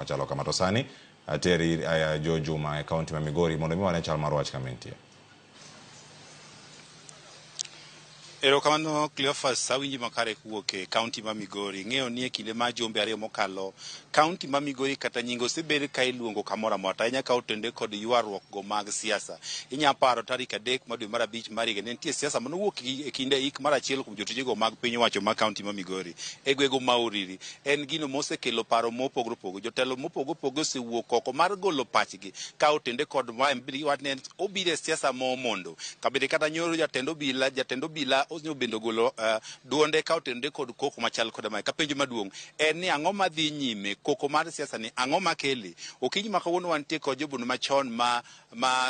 Machalo kama to sani ateri ir Joe Juma e kaunti ma Migori mondo mi wane chal mar wach kama entie. Erokamano Cleophas, awinji makare kuwuok e kaunti ma Migori. Ing'eyo ni e kinde ma jumbe ariyo mokalo, kaunti ma Migori kata nyinge osebed ka iluongo kamoro amora, to ahinya ka otende kod ywaruok go mag siasa. Inya paro tarik 3 mar dwe mar 5 mar higa ne nitie siasa manowuok e kinde ik mar achiel kuom jotijego mag piny owacho ma kaunti ma Migori e gwego ma Uriri. En gino mosekelo paro mopogore opogore. Jotelo mopogore opogore osewuok oko mar golo pachgi ka otende kod wach ne obiro e siasa momondo. Kabende kata nyoro jatend obila, jatend obila bende ogolo duonde ka otende kod koko machal koda mae. Kapenjo maduong' en ni ang'o madhi nyime koko mar siasa ni ang'o makele? Okinyi ma kawuono wantie kod jobundu machon ma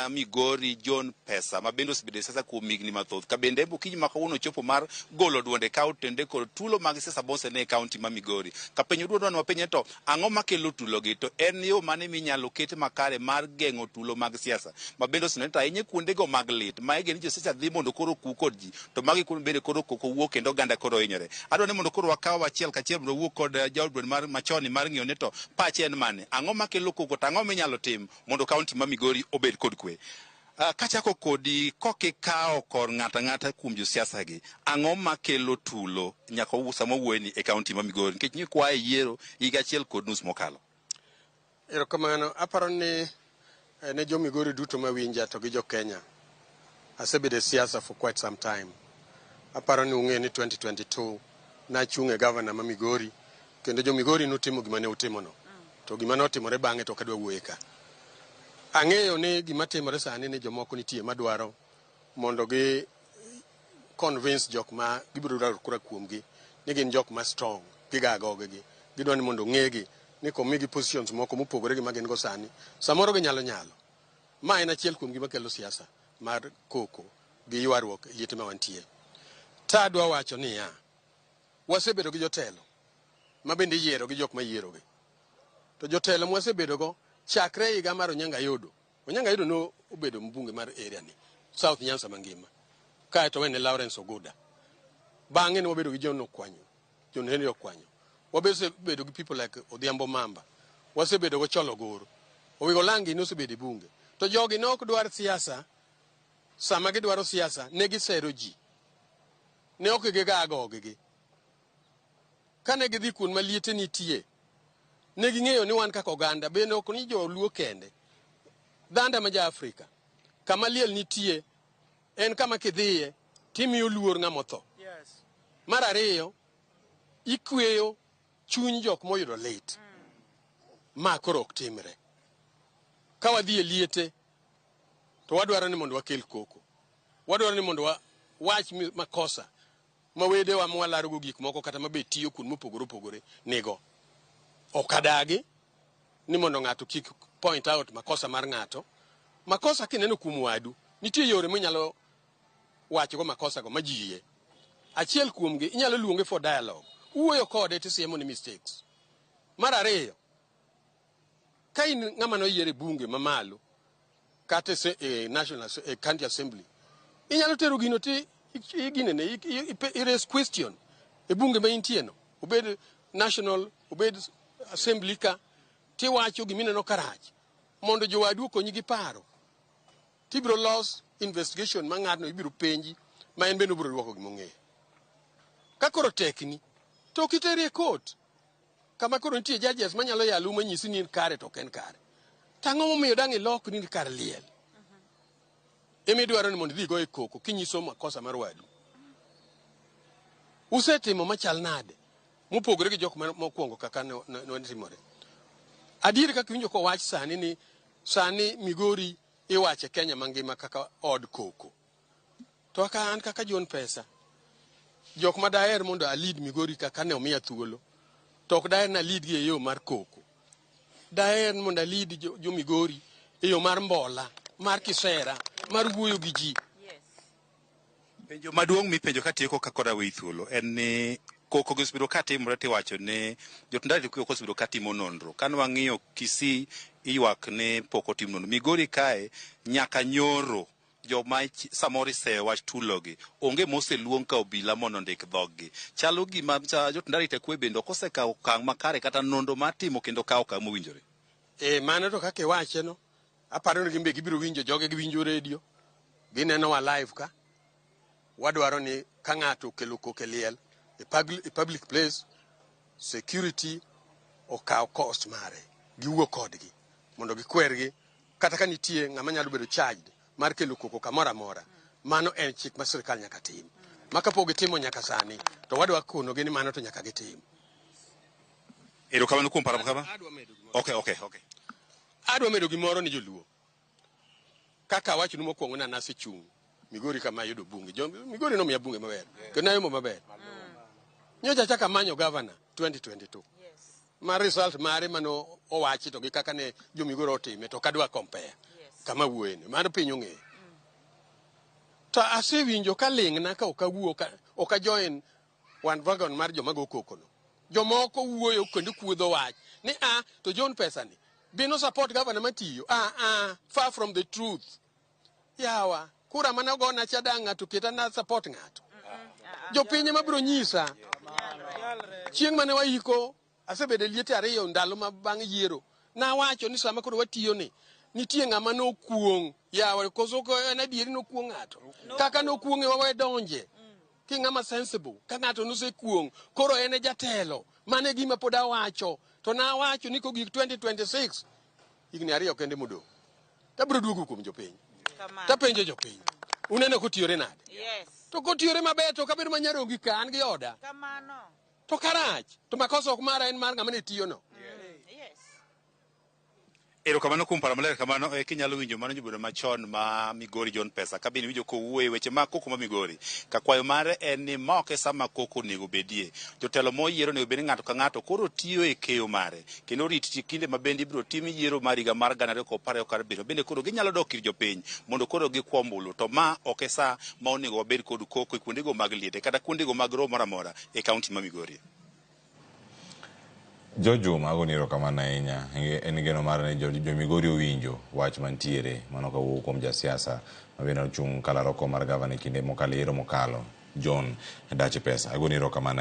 Migori John Pesa ma bende osebedo e siasa kuom higni mathoth. Ka bende okinyi ma kawuono ochopo mar golo duonde ka otende kod tulo mag siasa mosene e kaunti ma Migori. Kapenjo duond wan wapenje to ang'o makelo tulo gi to en yo mane minyalo ket makare mar geng'o tulo mag siasa ma bende oseneno to ahinya kuondego mag lit ma igeno ni josiasa dhi mondo koro ku kod ji to magi kuonde bende koro koko wuok kendo oganda koro hinyore. Adwa ni mondo koro wakaw achiel kachiel mondo wawuo kod jaod bura mar machon mar ng'iyo ni to pache en mane, ang'o makelo koko to ang'o minyalo tim mondo kaunti ma Migori obed kod kwe. Kachako kodi kokikawo kor ng'ato ang'ata kuom josiasa gi, ang'o makelo tulo nyaka sama wuoyeni e kaunti ma Migori nikech nyikwaye yiero higa achiel kod nus mokalo? Erokamano. Aparo ni ne jo Migori duto mawinja to gi jo Kenya. Asebedo e siasa for quite some time. Aparo ni ung'e ni 2022 nachung' e gavana ma Migori kendo jo Migori notimo gima ne utimono. To gima notimore bang'e to ok adwa wuoye ka. Ang'eyo ni gima timore sani ni jomoko nitie madwaro mondo gi convince jok ma gibiro dwaro kura kuomgi ni gin jok ma strong giga agogegi. Gidwa ni mondo ong'egi ni komigi positions moko mopogore gi ma gin go sani, samoro ginyalo nyalo. Ma en achiel kuom gima kelo siasa mar koko gi ywaruok e liete ma wantie. Ta adwa wacho niya, wasebedo gi jotelo ma bende iyiero gi jok ma yierogi. To jotelo mwasebedo go chakre higa mar Onyango Ayodo. Onyango Ayodo no obedo mbunge mar area ni, South Nyanza mangima. Kae to wene Lawrence Oguda. Bang'e ne wabedo gi John Okwanyo, John Henry Okwanyo. Wabedo gi people like Odhiambo Mamba. Wasebedo go Cholo Goro. Owigo Langi nosebedo e bunge. To jogi ne ok dwar siasa, sama gidwaro siasa ne gisero ji. Ne ok giga agoggi. Kane gidhi kuond ma liete nitie, ne ging'eyo ni wan kaka oganda, bende ok ni joluo kende, dhanda ma ja Afrika, kama liel nitie en kama kidhiye timiyo luor ng'ama otho. Mar ariyo, ikweyo chuny jok moyudo lit. Ma koro ok timre. Ka wadhi e liete, to wadwaro ni mondo wakel koko. Wadwaro ni mondo wawach makosa ma wedewa ma walarogo gik moko kata ma be tiyo kuond mopogore opogore nigo. Ok adagi ni mondo ng'ato kik point out makosa mar ng'ato. Makosa kineno kuom wadu, nitie yore minyalo wachogo makosa go ma ji yie. Achiel kuomgi inyalo luonge for dialogue. Uwuoyo kode tisiemo ni mistakes. Mar ariyo, ka in ng'ama noyier e bunge mamalo kata e National e County Assembly, inyalo tero gino ti ginene i raise question e bunge ma intie no, obed national, obed assembly ka, tiwacho gimineno karach mondo jowadu okonyi gi paro. Tibiro los investigation ma ng'atno ibiro penji ma en bende obiro dwoko gimong'eyo. Ka koro tekni, to ok iteri e court kama koro nitie judges manyalo yalo manyisi ni en kare to ok en kare. To ang'o momiyo dang' ilok ni kar liel? Ema idwaro ni mondo idhi igoye koko kinyiso makosa mar wadu. Usetimo machal nade mopogore gi jok mokwongo kaka ne timore? Adier kaka iwinjo kowach sani ni sani Migori iwache Kenya mangima kaka od koko. To ka an kaka John Pesa, jok ma daher mondo a lead Migori kaka ne omiya thuolo, to ok daher ni a lead gi e yo mar koko. Daher ni mondo a lead jo Migori e yo mar mbola, mar kisera, mar wuoyo gi ji. Penjo maduong' mipenjo katieko ka koro aweyi thuolo en ni koko gi osebedo ka timore tiwacho ni jotend arita kwe osebedo ka timo nonro. Kane wang'iyo Kisii ywak ni pok otim nonro. Migori kae nyaka nyoro Joma samoro iseyo wach tulogi onge moseluong ka obila mondo ondik dhoggi. Chalo gima jotend arita kwe bende ok osekawo okang' makare kata nonro mar timo kendo kawo okang' mowinjore. E mano to kaka iwache no, aparo ni gin be gibiro winjo joge giwinjo redio, ginenowa live ka. Wadwaro ni ka ng'ato okelo koko e liel e public place, security okaw cost mare, giwuo kodgi mondo gikwergi kata ka nitie ng'ama nyalo bedo charged mar kelo koko kamoro amora. Mano en chik ma sirikal nyaka tim. Ma kapok gitimo nyaka sani, to wadwa konogi ni mano to nyaka gitim. Erokamano kuom paro makama. Okay. Adwa medo gimoro ni joluo. Kaka awachonu mokwongo ni an asechung' Migori kama ayudo bunge. Jo Migori nomiya bunge maber. Kendo nayombo maber. Nyocha achako amanyo governor 2022. Ma result mare mano owachi to gi kaka ne jo Migori otime to ok adwa compare. Kama wuoyeni. Mano piny ong'eyo. To asewinjo ka ling'na ka ok awuo ok a join one wagon mar joma go koko no. Jomoko wuoyo kendo kuodho wach ni a to John pesa ni be no support governor matiyo. Ah, far from the truth. Yawa, kura mane ogona cha dang' ng'ato keta na support ng'ato. Jopiny ema biro nyisa. Chieng' mane waiko, asebedo e liete ariyo ndalo ma bang' yiero. Nawacho ni sama koro watiyo ni, nitie ng'ama nokuong'. Yawa, koso en adieri nokuong' ng'ato. Kaka nokuong'e wawe donje. Ki ng'ama sensible, ka ng'ato nosekuong', koro en e jatelo. Mano e gima pod awacho. To nawacho ni kogik 2026, higni ariyo kende modong'. Tabiro duogo kuom jopiny. Tapenjo jopiny. Uneno kotiyore nade? To kotiyore maber to kabedo manyarongi ka an gi oda. To karach, to makosa ok mara en mar ng'ama ne tiyo no. Erokamano kuom paro maler kamano e kinyalo winjo mano jobedo machon ma Migori John Pesa ka bende winjo kowuoyo e weche mag koko ma Migori ka kwayo mare en ni ma ok e sama koko onego bedie. Jotelo moyier onego bed ni ng'ato ka ng'ato koro tiyo e keyo mare kendo orit kinde ma bende ibiro tim yiero mar higa mar 2027 bende koro ginyalo dok ir jopiny mondo koro gikwa ombulu to ma ok e sa ma onego wabed kod koko e kuondego mag liete kata kuondego mag romo moro amora e kaunti ma Migori. Jo Juma, agoni erokamano ahinya. En geno mar ni jo Migori owinjo wach mantiere mano kawuok kuom jasiasa ma bende ochung' kalaro kom mar gavana e kinde mokalo yiero mokalo John Dachi Pesa. Agoni erokamano ahinya.